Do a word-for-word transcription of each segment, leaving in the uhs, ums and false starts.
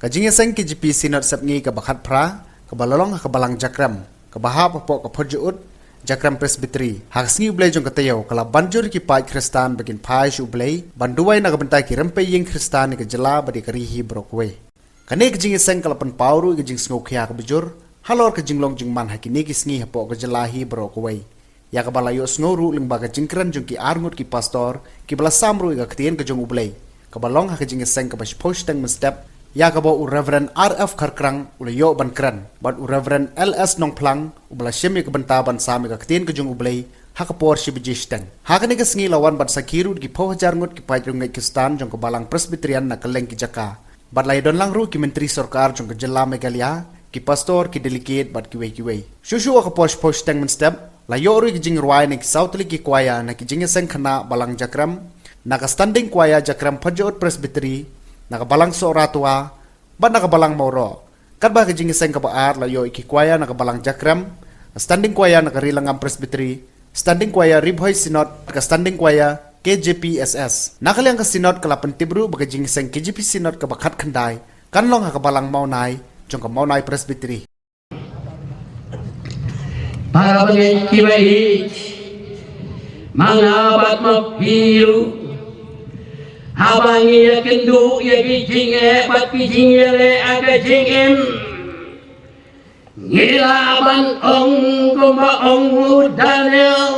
Ka jingïaseng K J P Synod Sepngi kaba khatphra, kaba la long ha ka Balang Jakrem, kaba hap hapoh ka Photjaud Jakrem Presbytery, ha ka sngi U Blei jong ka taïew, ka la ban jur ïa ki paid Khristan ba kin phai sha U Blei ban duwai na ka bynta ki rympei ïing Khristan ïa ka jylla bad ïa ka ri hi baroh kawei. Kane ka jingïaseng ka la pynpaw ruh ïa ka jingsngewkhia kaba jur halor ka jinglong jingman ha kine ki sngi hapoh ka jylla hi baroh kawei, ïa kaba la ïohsngew ruh lyngba ka jingkren jong ki arngut ki pastor kiba la sam ruh ïa ka ktien ka jong U Blei, kaba long ha ka jingïaseng kaba shiphew shiteng mynstep, ïa kaba u Reverend R F Kharkrang u la ïoh ban kren, bad u Reverend L S Nongphlang uba la shim ïa ka bynta ban sam ïa ka ktien ka jong U Blei ha ka por shi baje shiteng. Ha kane ka sngi la wan bad sakhi ruh da ki phew hajar ngut ki paid riewngeit Khristan jong ka Balang Presbyterian na kylleng ki jaka, bad la ïadon lang ruh ki myntri sorkar jong ka jylla Meghalaya, ki pastor, ki delegate bad kiwei kiwei. Shuh shuh ha ka por shiphew shiteng mynstep, la ïoh ruh ïa ka jingrwai na ki saw tylli ki choir na ki jingïaseng khynnah Balang Jakrem, na ka Standing Choir Jakrem Photjaud Presbytery, na ka Balang Sohra Toa, bad na ka Balang Mawroh. Katba ha ka jingïaseng kaba ar la ïoh ïa ki choir na ka Balang Jakrem, Standing Choir na ka Rilangam Presbytery, Standing Choir Ri Bhoi Synod, ka Standing Choir K J P S S. Na ka liang ka Synod ka la pyntip ruh ba ka jingïaseng K J P Synod kaba khatkhyndai kan long ha ka Balang Mawnai jong ka Mawnai Presbytery. Para bangeit kiba ïeit, ma nga bad ma phi ruh, haba ngi ïakynduh ïa ki jingeh bad ki jingïaleh ha ka jingim, ngi lah ban ong kumba ong u Daniel: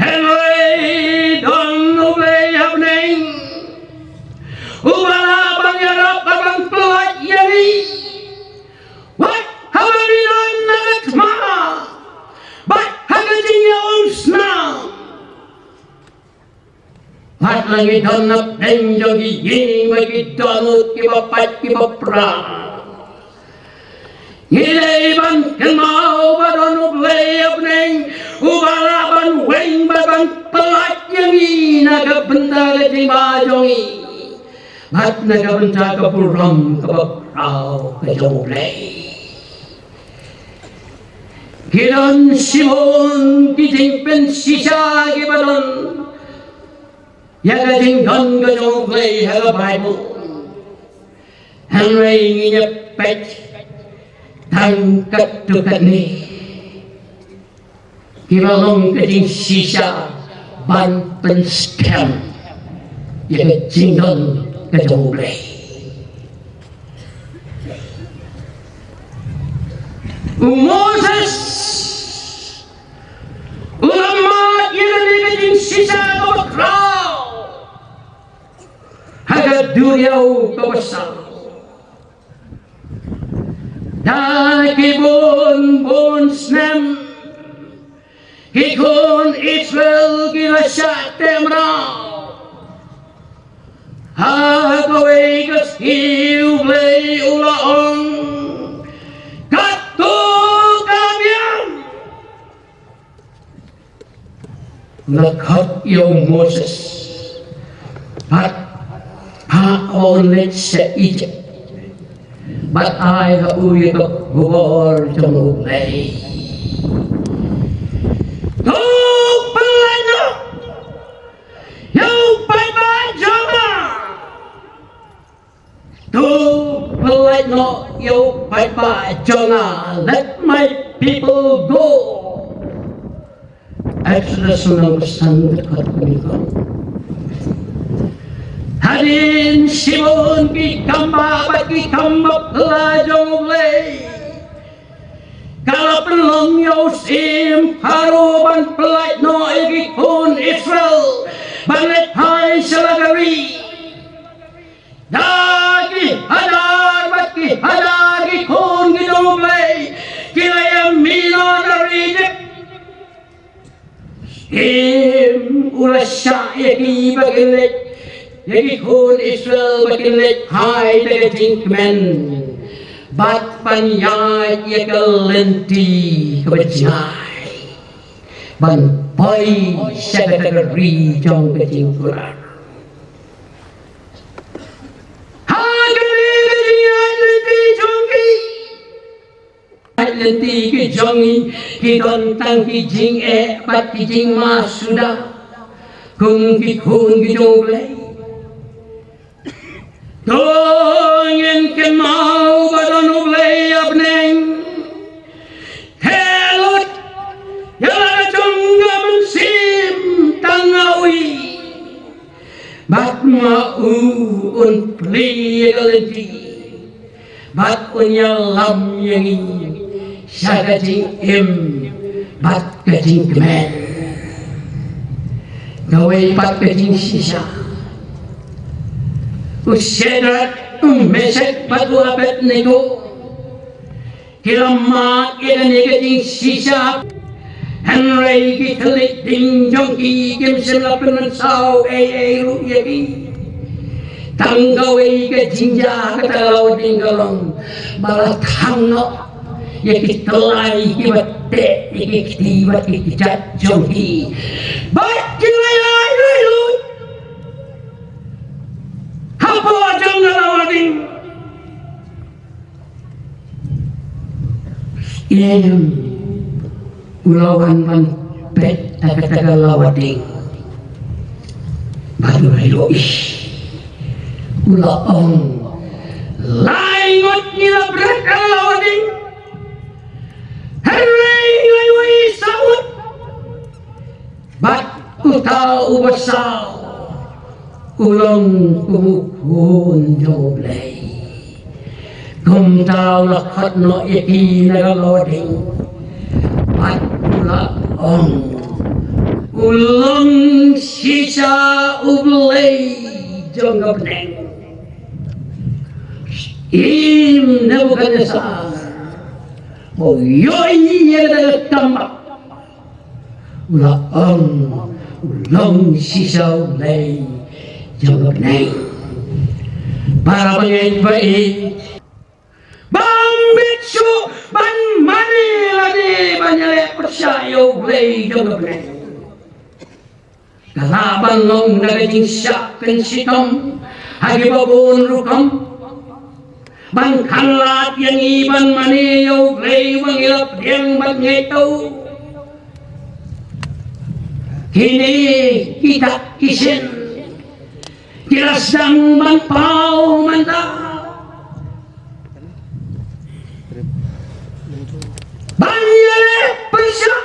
Hynrei don U Blei ha bneng, uba lah ban ïarap bad ban pyllait ïa ngi, wat haba ngi don ha ka thma bad ha ka jingïaumsnam. Bad la ngi don na pdeng jong ki ïing bad ki dohnud kiba pait kiba pra, ngi dei ban kynmaw ba don U Blei ha bneng, uba lah ban weng bad ban pyllait ïa ngi na ka bynta ka jingma jong ngi bad na ka bynta ka burom kaba khraw ka jong U Blei. Ki don shibun ki jingpynshisha kiba don ïa ka jingdon ka jong U Blei ha ka Baibl. Hynrei ngin ïa peit tang katto katne kiba long ka jingshisha ban pynskhem ïa ka jingdon ka jong U Blei. U Moses u la mad ïa kane ka jingshisha kaba khraw ha ka duriaw kaba saw. Da ki bun bun snem ki khun Israel ki la shah teh mraw. Ha kawei ka sngi U Blei u la ong: Katto ka biang. La khot ïa u Moses bad phah ba un leit sha Egypt bad ai ha u ïa ka khubor jong U Blei. To pynlait noh ïa u paidbah jong nga. To pynlait noh ïa u paidbah jong nga, let my people go. Exodus lynnong ba san, dkhot khatwei. Hadien shibun ki kam bah bad ki kam bah pla jong U Blei, ka la pynlong ïa u syiem Pharaoh ban pynlait noh ïa ki khun Israel ban leit phai sha la ka ri. Da ki hajar bad ki hajar ki khun ki jong U Blei ki la ïamih noh na ri Ijipt. Syiem u la shah ïa ki ba kin leit, ïa ki khun Israel ba kin leit phai da ka jingkmen bad ban ïaid ïa ka lynti kaba jngai ban poi sha kata ka ri jong ka jingkular. Ha kane ka jingïaid lynti jong ki, ïaid lynti ki jong ngi, ki don tang ki jingeh bad ki jingma suda kum ki khun ki jong U Blei. To ngin plie ïa ka lynti bad un ïalam ïa ngi sha ka jingim bad ka jingkmen. Kawei pat ka jingshisha, u Shadrak, u Meshak bad u Abednego ki la mad ïa kane ka jingshisha, hynrei ki thylliej ding jong ki kim shym la pynmynsaw ei ei ruh ïa ki. Tang kawei ka jingjia kata ka lawa ding ka long ba la thang noh ïa ki tyllai kiba teh ïa ki kti bad ki kjat jong ki. Bad ki la ïaid lut hapoh jong ka lawa ding. Em, u la wan ban peit ha kata ka lawa ding. Bad u la ïohi, u la ong, lai ngut ngi la bret ha ka lawa ding, hynrei nga ïohi saw ngut. Bad uta uba saw u long kum u khun jong U Blei. Kumta u la khot noh ïa ki na ka lawa ding bad u la ong, u long shisha U Blei jong ka bneng. Im Nebukadnesar, mo ïohi ïa kata ka tamba. U la ong, u long shisha U Blei jong ka bneng. Para bangeit ba ïeit, bym bit shuh ban mane lane ban ïaleh pyrshah ïa U Blei jong ka bneng. Ka lah ban long da ka jingshah kynshitom ha kiba bun rukom ban khanglad ïa ngi ban mane ïa U Blei uba ngi la pdiang bad ngeit ïa u. Kine kita ki shin ki la sdang ban paw mynta ban ïaleh pyrshah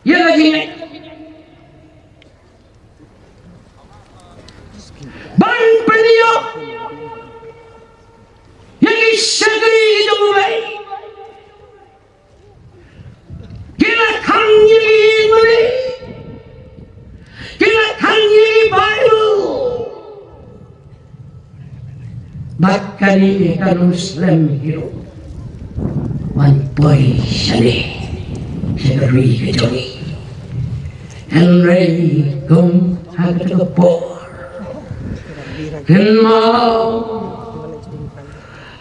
ïa ka jingngeit, ban pynïoh ïa ki shakri jong U Blei. Ki la khang ïa ki ïing mane, ki la khang ïa ki Baibl. Bad kane kan ym slem hi ruh ban poi shane sha ka ri ka jong ngi. Hynrei kum ha kata ka por kynmaw,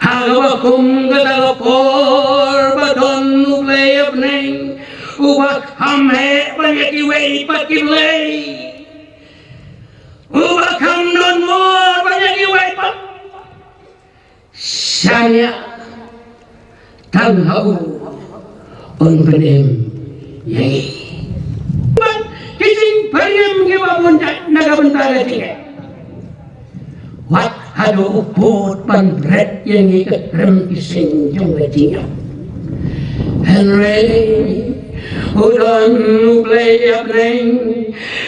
ha kaba kum kata ka por ba don U Blei ha bneng uba kham heh ban ïa kiwei pat ki blei, uba kham don bor ban ïa kiwei pat. Shaniah tang ha u un pynim ïa ngi. Bad ki jingpynim kiba bun jait na ka bynta ka jingngeit. Wat haduh u pud ban bret ïa ngi ka krem ki sing jong ka jingngeit. Hynrei u don U Blei ha bneng,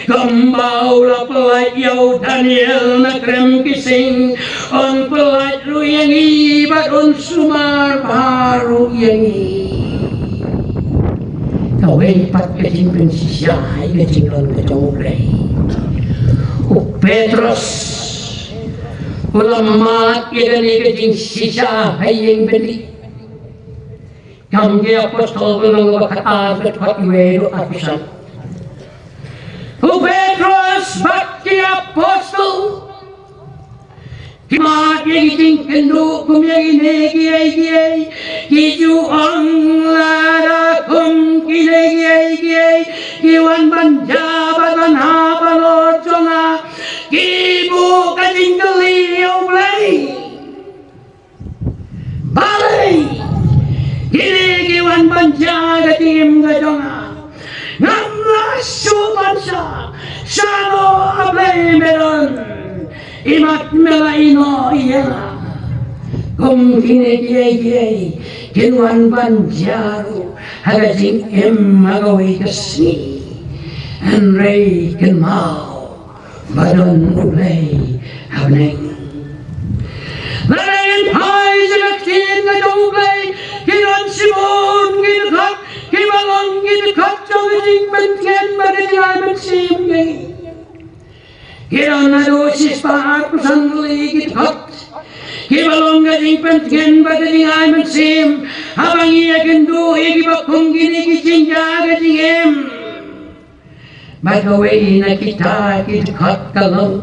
kumba u la pyllait ïa u Daniel na krem ki sing, un pyllait ruh ïa ngi bad un sumar bha ruh ïa ngi. Kawei pat ka jingpynshisha ha ka jinglong ka jong U Blei. U Petros u la mad ïa kane ka jingshisha ha ïing byndi. Kam ki Apostol, lynnong ba khatar, dkhot wei haduh arphew san. U Petros bad ki Apostol ki mad ïa ki jingkynduh kum ïa kine kiei kiei, ki ju ong, lada kum kine kiei kiei ki wan ban jia bad ban hap halor jong nga, ki buh ka jingkylli ïa U Blei. Balei kine ki wan ban jia ka jingim ka jong nga? Ngam lah shuh ban shah. Shano, A Blei, me don? Imat me la ïehnoh ïa nga? Kum kine kiei kiei kin wan ban jia ruh ha ka jingim ha kawei ka sngi. Hynrei kynmaw, ba don U Blei ha bneng. U Blei, ki don shibun ki dkhot kiba long ki dkhot jong ka jingpyntngen bad ka jingai mynsiem ïa ngi. Ki don haduh shispah arphew san tylli ki dkhot kiba long ka jingpyntngen bad ka jingai mynsiem haba ngi ïakynduh ïa kiba kum kine ki jingjia ka jingim. Bad kawei na kita ki dkhot ka long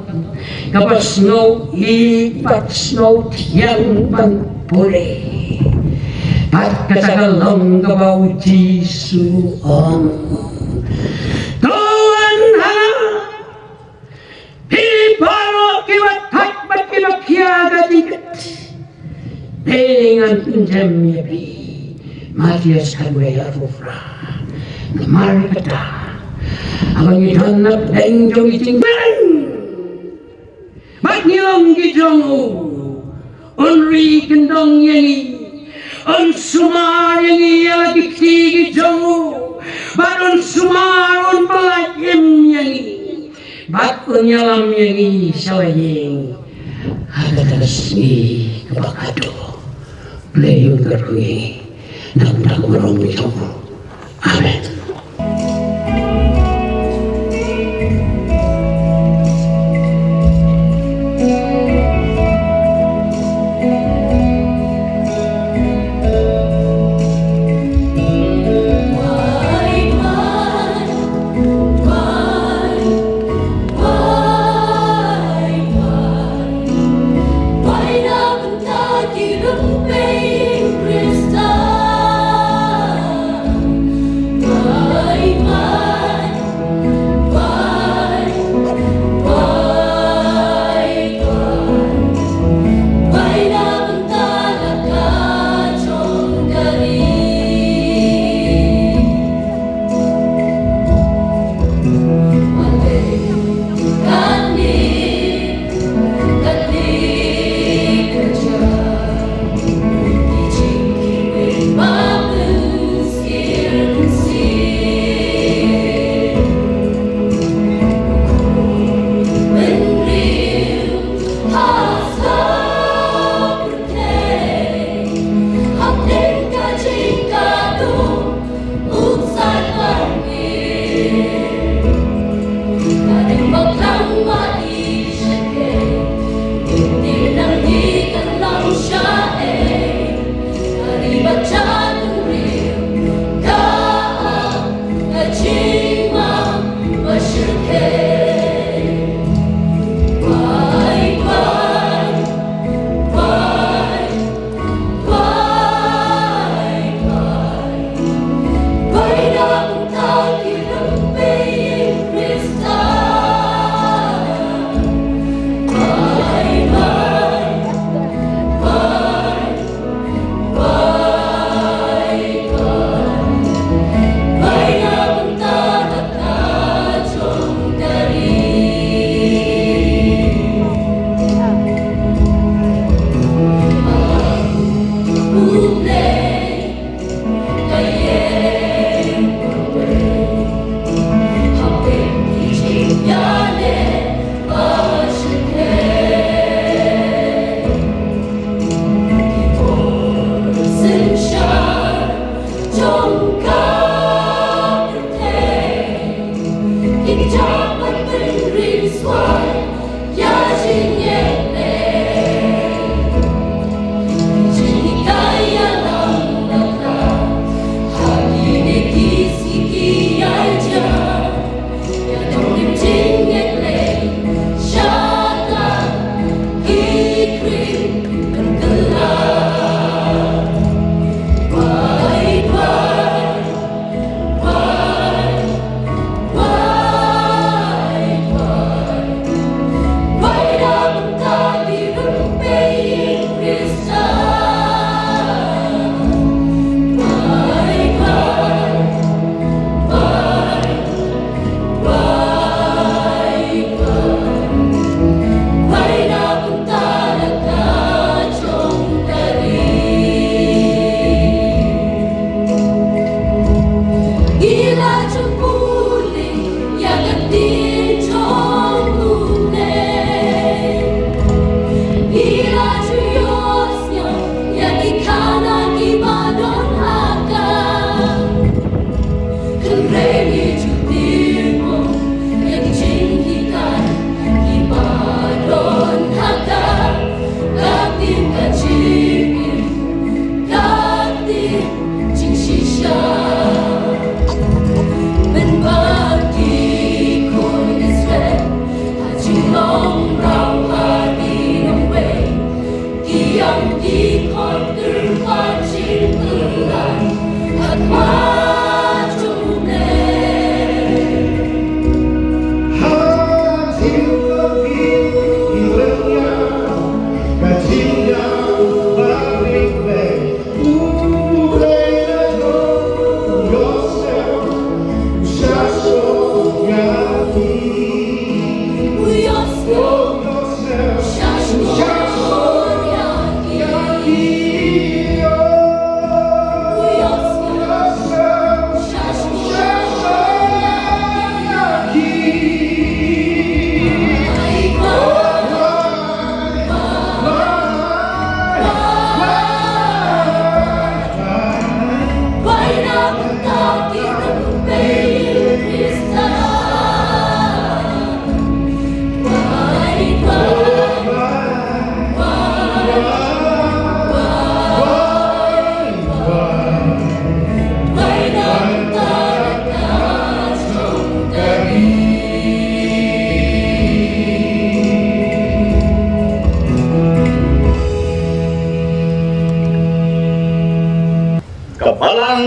kaba sngewbha bad sngewthiang ban pule. Bad kata ka long kaba u Jisu u ong, to wan ha nga, phi baroh kiba thait bad kiba khia ka jingkit, te ngan pyndem ïa phi. Mathaios khatwei arphew phra. Namar kata, haba ngi don na pdeng jong ki jingpang bad ngi long ki jong u, un ri kyndong ïa ngi, un sumar ïa ngi ïa la ki kti ki jong u, bad un sumar, un pyllait im ïa ngi, bad un ïalam ïa ngi sha la ïing ha kata ka sngi kaba khatduh. Blei un kyrkhu ïa ngi na ka bynta ka burom jong u. Amen.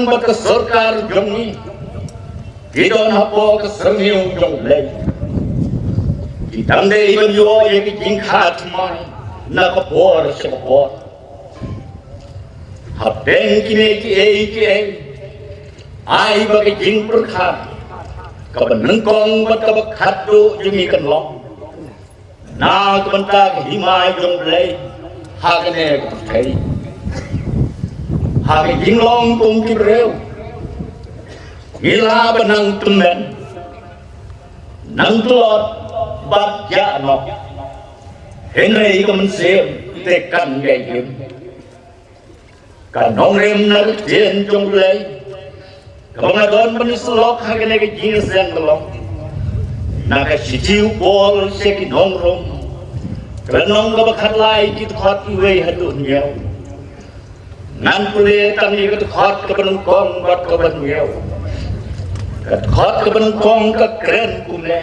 bad ka sorkar jong ngi ki don hapoh ka syrngiew jong U Blei. Ki dang dei ban ïoh ïa ka jingkha thymmai na ka por sha ka por. Hapdeng kine kiei kiei, ai ba ka jingpyrkhat kaba nyngkong bad kaba khatduh jong ngi kan long na ka bynta ka hima jong U Blei ha kane ka pyrthei. Ha ka jinglong kum ki briew, ngi lah ban nang tymmen, nang tlot bad jah noh, hynrei ka mynsiem te kan ïai im. Ka nongrim na ka ktien jong U Blei kaba nga don ban ïasyllok ha kane ka jingïaseng ka long na ka shithi u Paul sha ki nong Rom, ka lynnong kaba khatlai, ki dkhot wei haduh hynñiew. Ngan pule tang ïa ka dkhot kaba nyngkong bad kaba hynñiew. Ka dkhot kaba nyngkong ka kren kumne: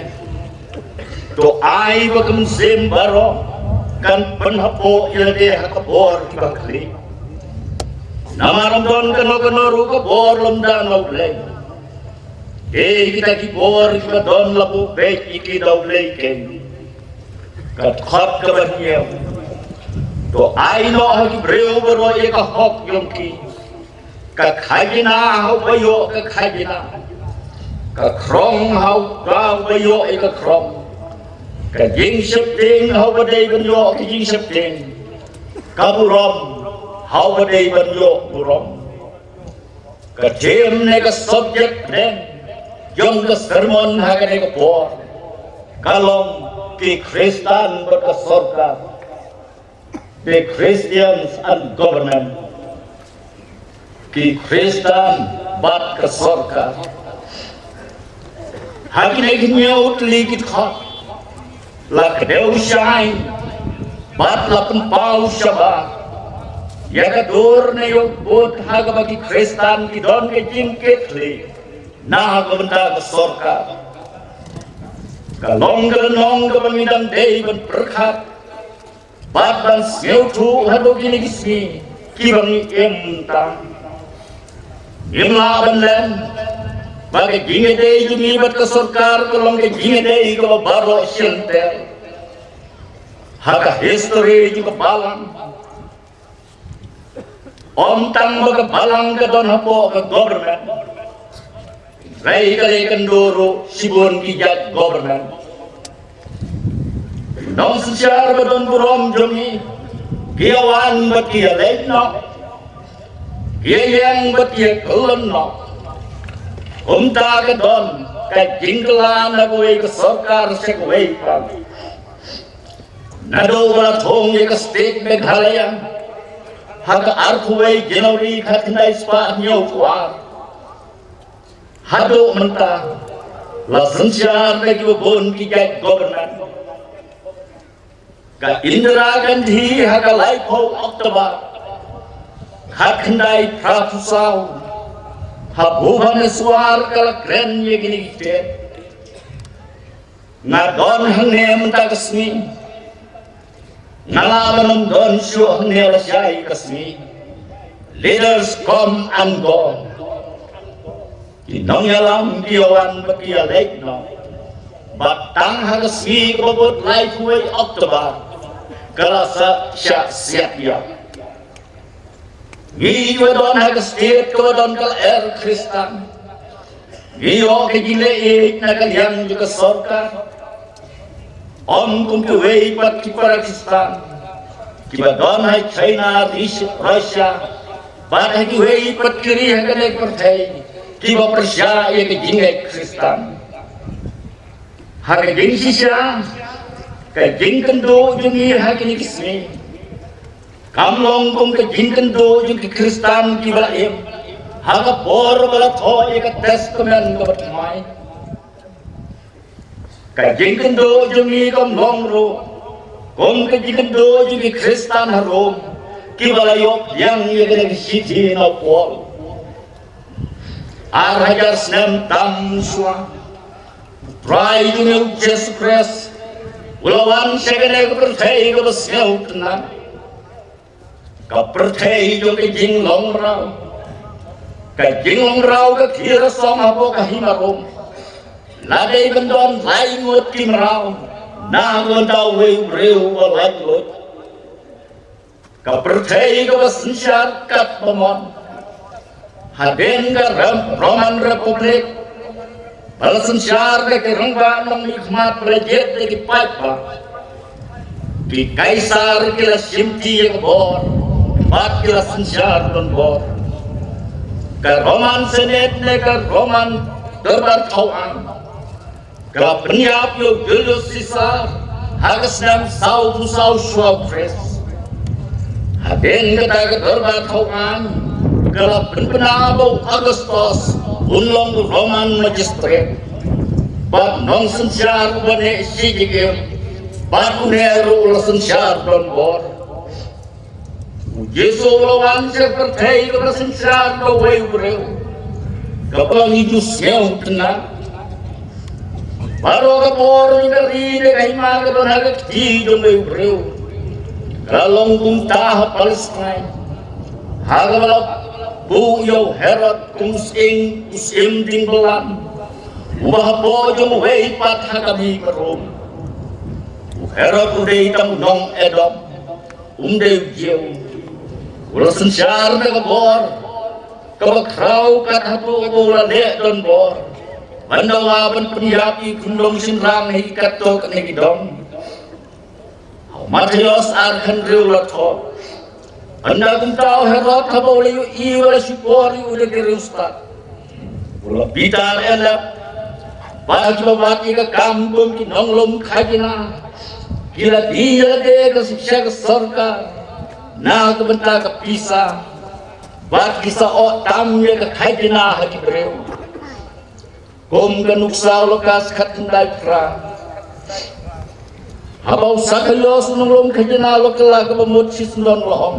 To ai ba ka mynsiem baroh kan pynhapoh ïa lade ha ka bor kiba khlieh. Namar ym don kano kano ruh ka bor lymda na U Blei. Te kita ki bor kiba don la buh beit ïa ki da U Blei keiñ. Ka dkhot kaba hynñiew: To ai noh ha ki briew baroh ïa ka hok jong ki. Ka khajna ha uba ïoh ka khajna, ka khrong ha uba ïoh ïa ka khrong, ka jingsheptieng ha uba dei ban ïoh ka jingsheptieng, ka burom ha uba dei ban ïoh burom. Ka theme ne ka subject pdeng jong ka sermon ha kane ka por ka long: Ki Khristan bad ka sorkar. The Christians and Government. Ki Khristan bad ka sorkar. Ha kine ki hynñiew tylli ki dkhot la kdew shai bad la pynpaw shabar ïa ka dur ne ïa u bud ha kaba ki Khristan ki don ka jingkitkhlieh na ka bynta ka sorkar. Ka long ka lynnong kaba ngi dang dei ban pyrkhat bad ban sngewthuh haduh kine ki sngi kiba ngi im tang. Ngim lah ban lem ba ka jingïadei jong ngi bad ka sorkar ka long ka jingïadei kaba baroh shynter. Ha ka history jong ka balang, ym tang ba ka balang ka don hapoh ka government, hynrei ka leh kynduh ruh shibun ki jait government. Nongsynshar ba don burom jong ngi ki ïa wan bad ki ïa leit noh, ki ïa ïeng bad ki ïa kyllon noh. Kumta ka don ka jingkylla na kawei ka sorkar sha kawei pat. Naduh ba la thung ïa ka state Meghalaya ha ka arphew wei January khatkhyndai spah hynñiewphew ar, haduh mynta la synshar da kiba bun ki jait government. Ka Indira Gandhi ha ka laiphew October khatkhyndai phraphew saw ha Bhubaneswar ka la kren ïa kine ki ktien: Nga don hangne mynta ka sngi, nga lah ban ym don shuh hangne lashai ka sngi. Leaders come and go. Ki nongïalam ki ïa wan bad ki ïa leit noh. Bad tang ha ka sngi kaba bud laiphew wei October ka la sa shah siat ïa ngi kiba don ha ka state kaba don ka lyer Khristan. Ngi ïoh ka jingleh ïeit na ka liang jong ka sorkar. Ym kum kiwei pat ki para Khristan kiba don ha China, Ris-, Russia bad ha kiwei pat ki ri ha kane ka pyrthei kiba pyrshah ïa ka jingngeit Khristan. Ha ka jingshisha, ka jingkynduh jong ngi ha kine ki sngi kam long kum ka jingkynduh jong ki Khristan kiba la im ha ka por ba la thoh ïa ka Testament kaba thymmai. Ka jingkynduh jong ngi kam long ruh kum ka jingkynduh jong ki Khristan ha Rom kiba la ïoh biang ïa kane ka shithi na u Paul. Ar hajar snem tam shuwa, u Trai jong ngi u Jisu Khrist u la wan sha kane ka pyrthei kaba sngewtynnat, ka pyrthei jong ka jinglong mraw, Ka jinglong raw ka khie rasong hapoh ka hima Rom la dei ban don lai ngut ki mraw na ka bynta uwei u briew uba laitluid. Ka pyrthei kaba synshar katba mon hadien ka Rom-, Roman Republic, ba la synshar da ki rangbah nongmihkhmat ba la jied da ki paidbah. Ki Kaisar ki la shimti ïa ka bor bad ki la synshar donbor. Ka Roman Senate ne ka Roman Dorbar Thawaiñ ka la pynïap ïa u Julius Caesar ha ka snem saw phew saw shuwa u Khrist. Hadien kata ka Dorbar Thawaiñ ka la pynbna ba u Augustus un long u Roman magistrate bad nongsynshar uba neh shi jingim, bad une ruh u la synshar donbor. U Jisu u la wan sha ka pyrthei kaba synshar da uwei u briew, kaba ngi ju sngewtynnat. Baroh ka bor jong ka ri ne ka hima ka don ha ka kti jong uwei u briew. Ka long kumta ha Palestine, ha kaba la buh ïa u Herod kum u sying, u syiem dieng bymman, uba hapoh jong uwei pat ha ka mi ka Rom. U Herod u dei tang u nong Edom, um dei u Jiw. U la synshar da ka bor kaba khraw kat haduh ba u la leh donbor ban dawa ban pynïap ïa ki khun nongshynrang ha katto katne ki dong. Ha u Mathaios ar khyndai la thoh: Ynda kumta u Herod haba u la ïohi ba la shukor ïa u da ki riewstad, u la bitar eh lep. Bad kiba wad ïa ka kam kum ki nonglum khajna ki la die ïa lade ka sha ka sorkar na ka bynta ka pisa, bad ki sa oh tam ïa ka khajna ha ki briew. Kum ka nuksa u Lukas khatkhyndai phra. Haba u Sakhaios u nonglum khajna u la kylla kaba mut shisyndon, u la ong: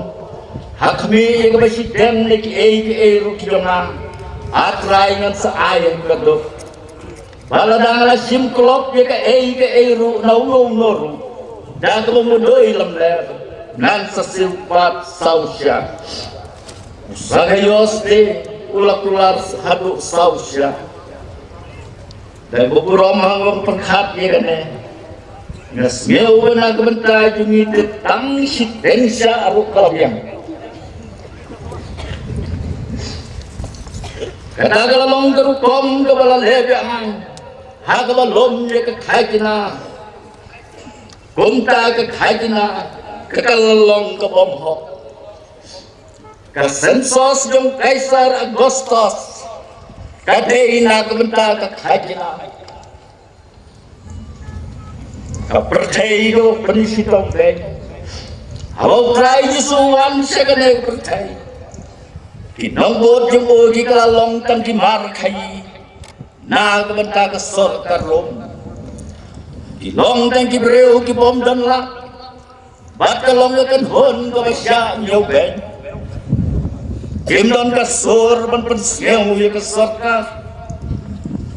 Ha khmih ïa kaba shiteng ne kiei kiei ruh ki jong nga, A Trai, ngan sa ai ha ka duk. Bad lada nga la shim klop ïa kaei kaei ruh na uno uno ruh da kaba mudui lamler, ngan sa siew pat saw shyiap. U Sakhaios te u la kular haduh saw shyiap. Dei ba burom hangne ban pyrkhat ïa kane. Nga sngew ba na ka bynta jong ngi te tang shiteng shyiap ruh ka la biang. Kata ka la long ka rukom kaba la leh biang ha kaba lum ïa ka khajna. Kumta ka khajna ka, ka la long ka bym hok. Ka sensos jong u Kaisar Augustus ka dei na ka bynta ka khajna. Ka pyrthei ka pynshitom beiñ. Haba u Trai Jisu u wan sha kane ka pyrthei, ki nongbud jong u ki la long tang ki markhaii na ka bynta ka sorkar Rom. Ki long tang ki briew ki bym don lad. Bad ka long ka kynhun kaba shah ñiewbeiñ. Kim don ka sur ban pynsngew ïa ka sorkar.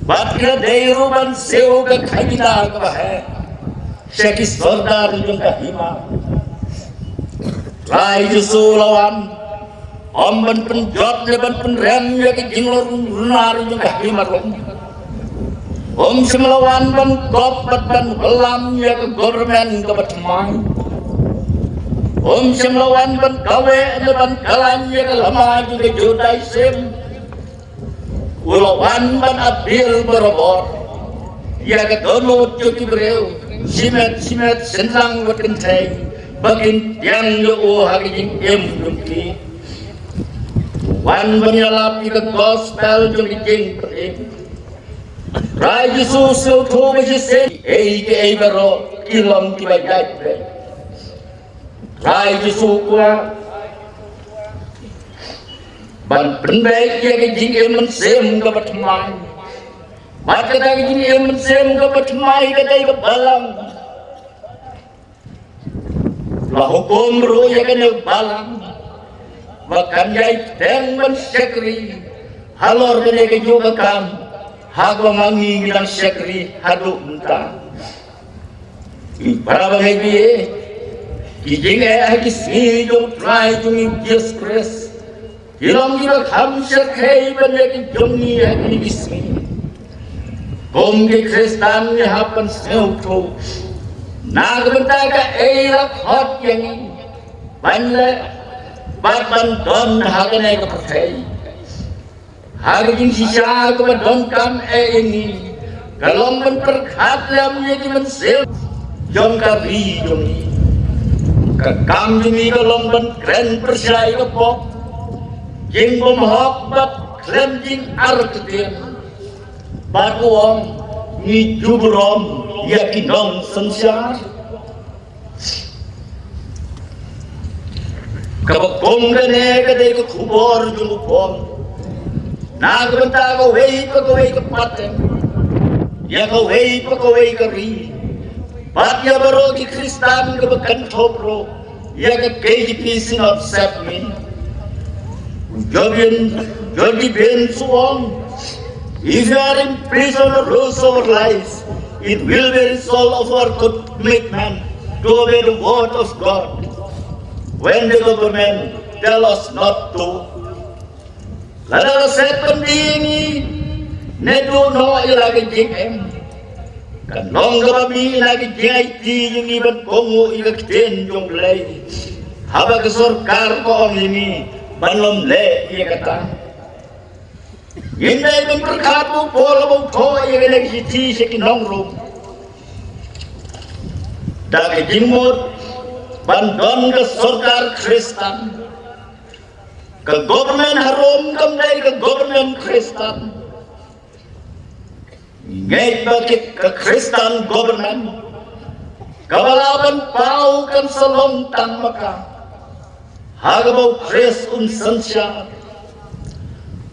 Bad ki la dei ruh ban siew ka khajna kaba heh sha ki sordar jong ka hima. Trai Jisu u la wan ym ban pynjot ne ban pynrem ïa ka jinglong runar jong ka hima Rom. Um shym la wan ban kop bad ban wallam ïa ka government kaba thymmai. Um shym la wan ban kaweh ne ban khlaiñ ïa ka lama jong ka Judaism. U la wan ban appeal barabor ïa ka dohnud jong ki briew, shimet shimet, shynrang bad kynthei, ba kin tieng ïa u ha ka jingim jong ki. Wan ban ïalap ïa ka gospel jong ka jingpynim. Trai Jisu u sngewthuh ba shisien kiei kiei baroh ki long kiba ïaid beit. Trai Jisu u kwah ban pynbeit ïa ka jingim mynsiem kaba thymmai. Bad kata ka jingim mynsiem kaba thymmai ka dei ka balang. La hukum ruh ïa kane ka balang ba kan ïai teng ban shakri halor kane kajuh ka kam, ha kaba ma ngi ngi dang shakri haduh mynta. Ki para bangeit, ki jingeh ha ki sngi jong u Trai jong ngi u Jisu Khrist Ki long kiba kham shyrkhei ban ïa ki jong ngi ha kine ki sngi. Kum ki Khristan ngi hap ban sngewthuh na ka bynta kaei la khot ïa ngi ban leh bad ban don ha kane ka pyrthei. Ha ka jingshisha kaba donkam eh ïa ngi ka long ban pyrkhat lem ïa ki mynsiem jong ka ri jong ngi. Ka kam jong ngi ka long ban kren pyrshah ïa ka pop jingbymhok bad khlem jingartatien. Bad u ong, ngi ju burom ïa ki nongsynshar. Kaba kum kane ka dei ka khubor jong u Paul na ka bynta kawei pa kawei ka pateng, ïa kawei pa kawei ka ri, bad ïa baroh ki Khristan kiba kynthup ruh ïa ka K J P Synod Sepngi. Jordan, Jordan Ben Suong, if you are in prison or lose our lives, it will be a result of our commitment to obey the word of God. When the government tell us not to, lada la set pyndih ïa ngi ne duh noh ïa la ka jingim, kan long kaba mih na ka jingaiti jong ngi ban kohnguh ïa ka ktien jong U Blei. Haba ka sorkar ka ong ïa ngi ban ym leh ïa kata. Ngin dei ban pyrkhat ba u Paul haba u thoh ïa kane ka shithi sha ki nong Rom da ka jingmut ban don ka sorkar Khristan. Ka government ha Rom kam dei ka government Khristan. Ngeit ba ki, ka Khristan government kaba lah ban paw kan sa long tang ma ka ha kaba u Khrist un synshar.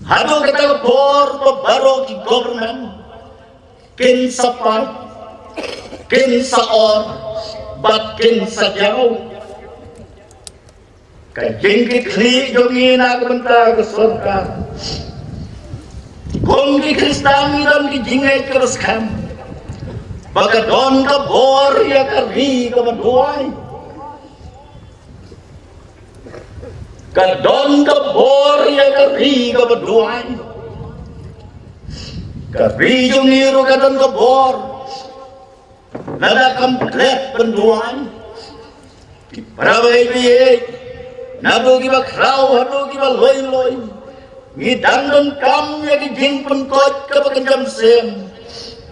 Haduh kata ka por ba baroh ki government kin sa pang, kin sa or bad kin sa jaw. Ka jingkitkhlieh jong ngi na ka bynta ka sorkar. Kum ki Khristan ngi don ki jingngeit kaba skhem ba ka don ka bor ïa ka ri kaba duwai. Ka don ka bor ïa ka ri kaba duwai. Ka ri jong ngi ruh ka don ka bor. Lada kam klet ban duwai, ki para bangeit, naduh kiba khraw haduh kiba loi loi, ngi dang donkam ïa ki jingpynkoit kaba kynja mynsiem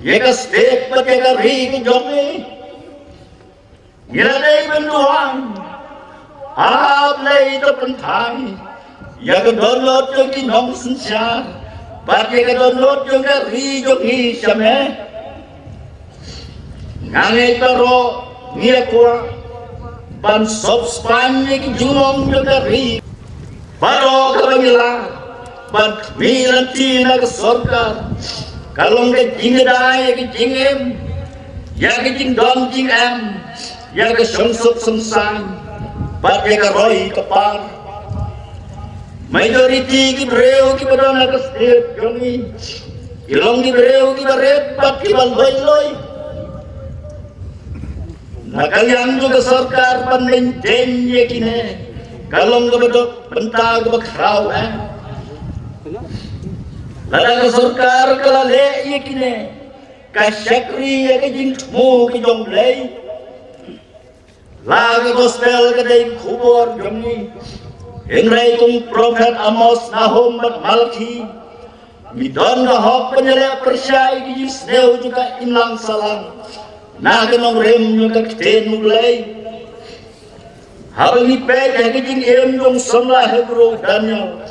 ïa ka state bad ïa ka ri ka jong ngi. Ngi la dei ban duwai, A Blei, to pynthai ïa ka dohnud jong ki nongsynshar bad ïa ka dohnud jong ka ri jong ngi sha me. Nga ngeit baroh ngi ïa kwah ban sop spah ïa ki jingmong jong ka ri. Baroh kaba ngi lah ban khmih lynti na ka sorkar ka long ka jingïada ïa ka jingim, ïa ka jingdon jingem, ïa ka shongsuk shongsaiñ bad ïa ka roi ka par. Majority ki briew kiba don ha ka state jong ngi ki long ki briew kiba rit bad kiba loi loi. Na ka liang jong ka sorkar ban maintain ïa kine ka long kaba dok bynta kaba khraw eh. Lada ka sorkar ka la leh ïa kine ka shakri ïa ka jingthmu ka jong U Blei. La ka gospel ka dei ka khubor jong ngi. Hynrei kum prophet Amos, Nahum bad Malaki, ngi don ka hok ban ïaleh pyrshah ïa ki jingsniew jong ka imlang sahlang na ka nongrim jong ka ktien U Blei. Haba ngi peit ha ka jingim jong u samla Hebru Daniel,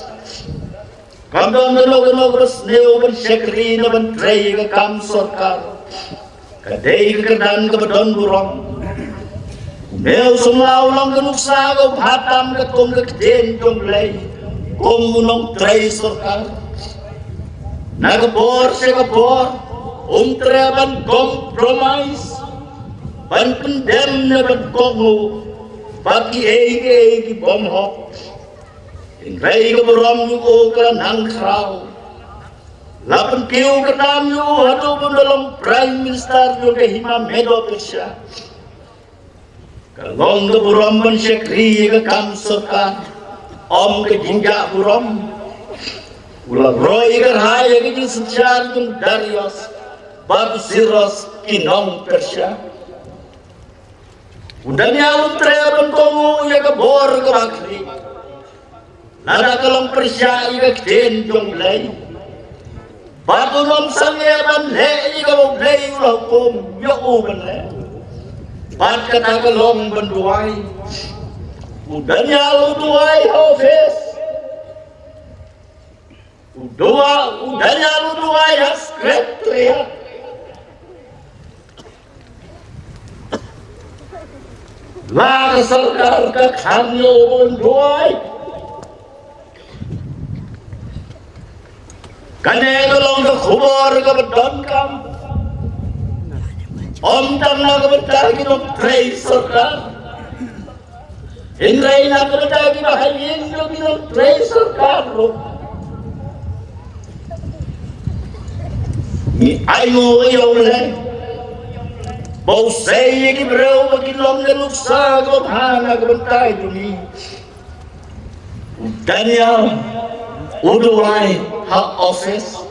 kam don kano kano kaba sniew ban shakri ne ban trei ïa ka kam sorkar. Ka dei ka kyrdan kaba don burom. Une u samla u long ka nuksa kaba bha tam katkum ka ktien jong U Blei kum u nongtrei sorkar. Na ka por sha ka por um treh ban compromise, ban pyndem ne ban kohnguh bad kiei kiei ki bym hok. Hynrei ka burom jong u ka la nang khraw. La pynkiew kyrdan jong u haduh ba un da long Prime Minister jong ka hima Medo Persia. Ka long ka burom ban shakri ïa ka kam sorkar. Ym ka jingjah burom. U la roi ka rhai ïa ka jingsynshar jong Darius bad u Sirus ki nong Persia. U Daniel u treh ban kohnguh ïa ka bor kaba khlieh. Lada ka long pyrshah ïa ka ktien jong U Blei, bad un ym sangeh ban leh ïa kaba U Blei u la hukum ïa u ban leh. Bad kata ka long ban duwai. U Daniel u duwai ha office. U duwai, u Daniel u duwai ha secretariat. La ka sorkar ka khang ïa u ban duwai. Kane ka long ka khubor kaba donkam. Ym tang na ka bynta ki nongtrei sorkar, hynrei na ka bynta kiba ha ïing jong ki nongtrei sorkar ruh. Ngi ainguh ïa U Blei ba u sei ïa ki briew ba kin long ka nuksa kaba bha na ka bynta jong ngi. U Daniel u duwai ha office.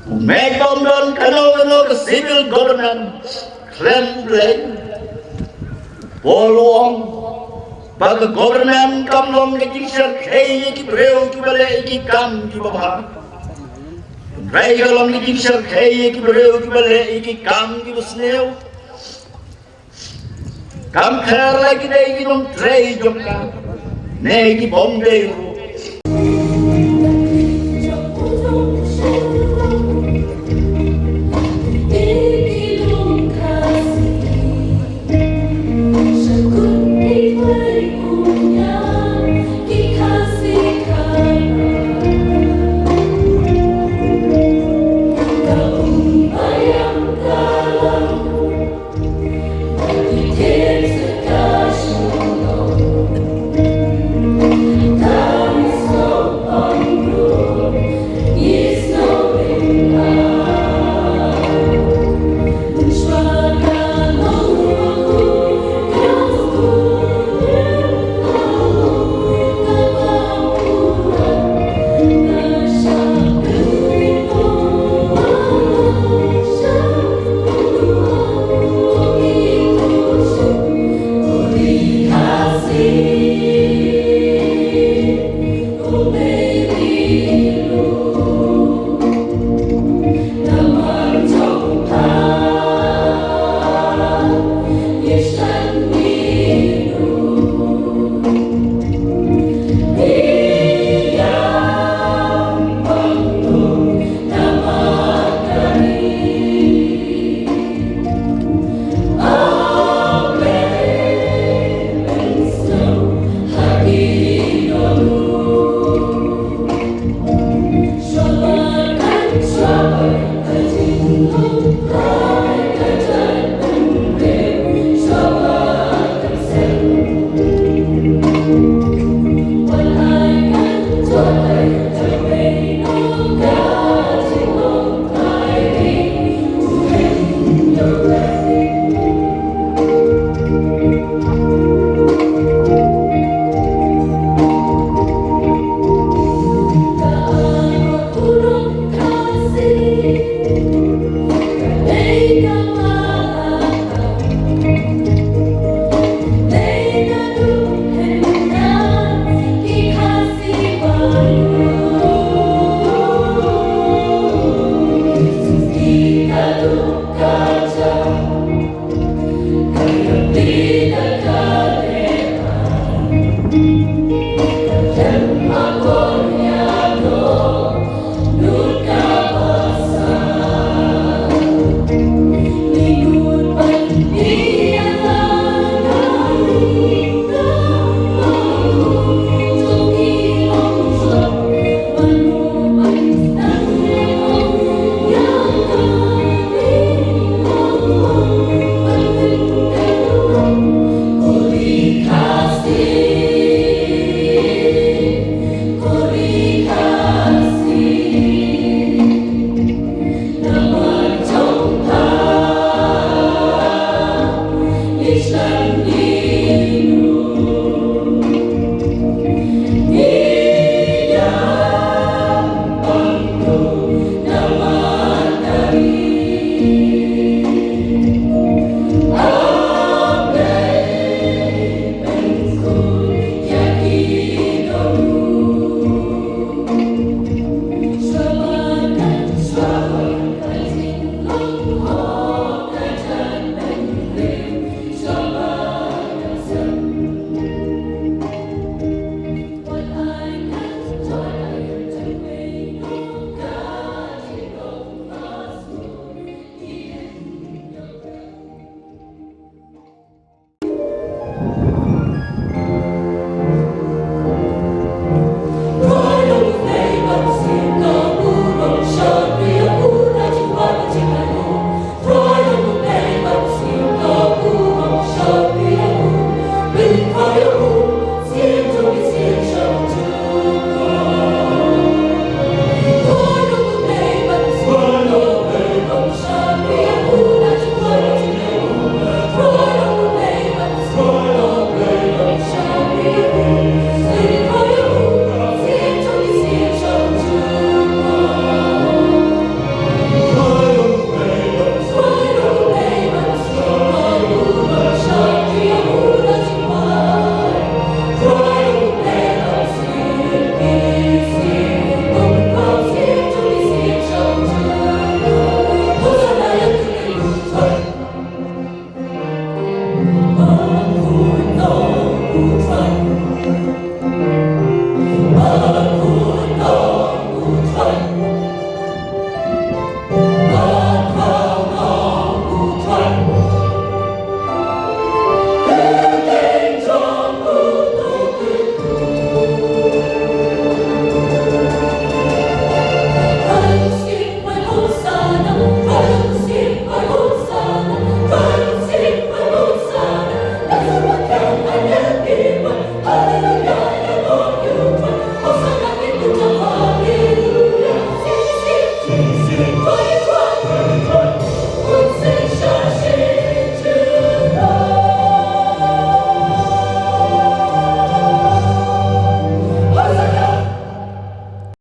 U mut ba ym don kano kano ka civil government khlem U Blei. Paul u ong ba ka government kam long ka jingshyrkhei ïa ki briew kiba leh ïa ki kam kiba bha, hynrei ka long ka jingshyrkhei ïa ki briew kiba leh ïa ki kam kiba sniew. Kam pher la ki dei ki nongtrei jong ka ne ki bym dei ruh.